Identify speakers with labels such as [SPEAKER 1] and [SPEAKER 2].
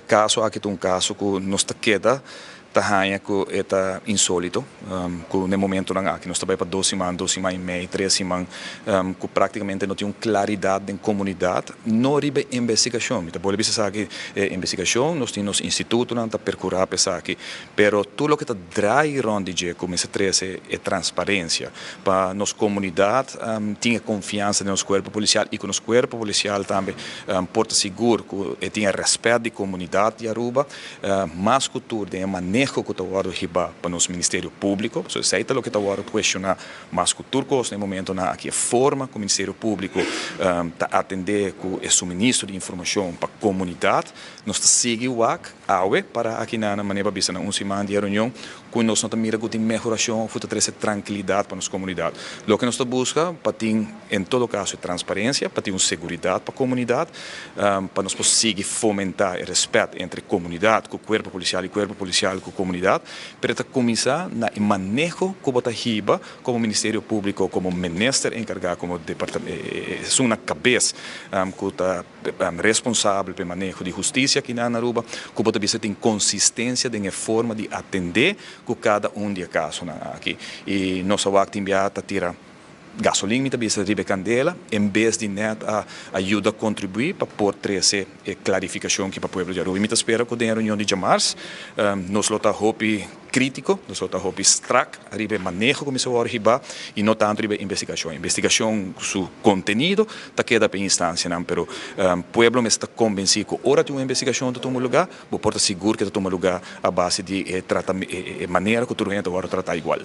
[SPEAKER 1] Caso aki ta un caso cu nos ta keda ta haya cu ta insolito, cu na momento nan aki nos ta bay pa 2 siman, 2 siman y mei, 3 siman, cu practicamente no tin un claridad den comunidad, no riba investigacion. Mi ta bolbe bisa aki, investigacion, nos tin instituto nan ta percura pa esaki, pero tur loke ta draai rond di dje, cuminsa trece e transparencia pa nos comunidad tin confiansa den nos cuerpo policial y cu nos cuerpo policial tambe por ta sigur cu tin respet di comunidad di Aruba, mas cu tur den maneho cu ta wordo hiba pa nos Ministerio Publico. So esey ta loke ta wordo cuestiona mas cu tur cos na momento nan aki, e forma cu Ministerio Publico ta atende cu e suministro di informacion pa comunidad. Nos ta sigui wak awe pa aki na manera bisa na un siman di reunion cu nos no ta mira cu tin mehoracion of ta trece trankilidad pa nos comunidad. Loke nos ta busca pa tin en todo caso transparencia, pa tin un seguridad pa comunidad, pa nos sigui fomenta e respet entre comunidad cu cuerpo policial y cuerpo policial cu comunidad, pero ta cuminsa na maneho cu bo ta hiba como Ministerio Publico, como minister encarga, como departamento, na cabes cu ta responsabel pa maneho di husticia aki na Aruba, cu bo ta tin consistencia den forma di atende cu cada un di e caso aki. Y nos a tin ta tira gasolin, mi ta bisa, riba candela, en bes di net a yuda contribui pa por trece clarificacion aki pa pueblo di Aruba. Mi ta spera cu den reunion di diamars, nos lo ta hopi critico, nos lo ta hopi strak riba maneho cu mester wordo hiba y no tanto riba investigacion. Investigacion su contenido ta keda pa instancia nan, pero pueblo mester ta convenci cu ora tin un investigacion ta tuma luga, bo por ta sigur cu ta tuma luga a base di manera cu tur hende ta trata igual.